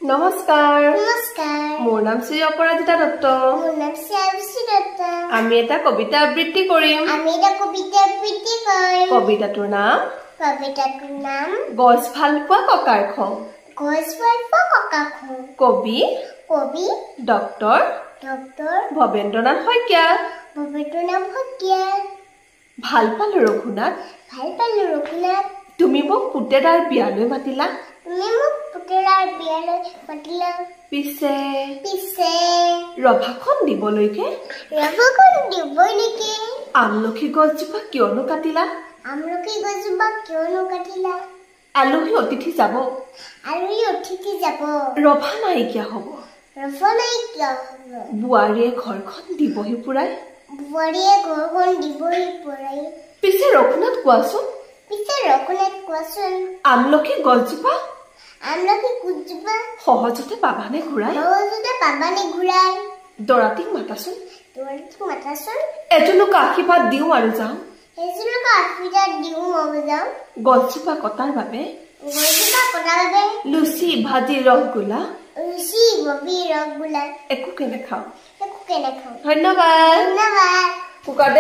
নমস্কাৰ। নমস্কাৰ। মোৰ নাম শ্ৰী অপৰাজিতা দত্ত। মোৰ নাম শ্ৰী দত্ত। আমি এটা কবিতা আবৃত্তি কৰিম। কবিতাটোৰ নাম গছ ভালপোৱা ককাৰ খং। গছ ভালপোৱা ককাৰ খং। কবি কবি ডক্টৰ ডক্টৰ ভৱেন্দ্ৰনাথ শইকীয়া। ভৱেন্দ্ৰনাথ শইকীয়া। ভাল পালো ৰঘুনাথ, ভাল পালো ৰঘুনাথ, তুমি মোক পুতেৰাৰ বিয়ালৈ মাতিলা, তুমি মোক পুতেৰাৰ বিয়ালৈ মাতিলা, পিছে পিছে ৰভাখন দিবলৈকে, ৰভাখন দিবলৈকে আমলখি গছজোপা কিয়নো কাটিলা, আমলখি গছজোপা কিয়নো কাটিলা, আলহী অতিথি যাব, আলহী অতিথি যাব, ৰভা নাইকিয়া হ'ব, ৰভা নাইকিয়া হ'ব, বোৱাৰীয়ে ঘৰখন দিবহি পুৰাই, বোৱাৰীয়ে ঘৰখন দিবহি পুৰাই। পিছে ৰঘুনাথ কোৱাচোন, পিছে ৰঘুনাথ কোৱাচোন, আমলখি গছজোপা, আমলখি গছজোপা সহজতে পাবানে ঘূৰাই, সহজতে পাবানে ঘূৰাই, দৰাটিক মাতাচোন, দৰাটিক মাতাচোন, এজনক আশীৰ্বাদ দিওঁ আৰু যাওঁ, এজনক আশীৰ্বাদ দিওঁ আৰু যাওঁ, গছজোপা কটাৰ বাবে, গছজোপা কটাৰ বাবে, লুচি ভাজি ৰসগোল্লা, লুচি ভাজি ৰসগোল্লা একোকে নাখাওঁ, একোকে নাখাওঁ। ধন্যবাদ। ধন্যবাদ। কুকাৰতে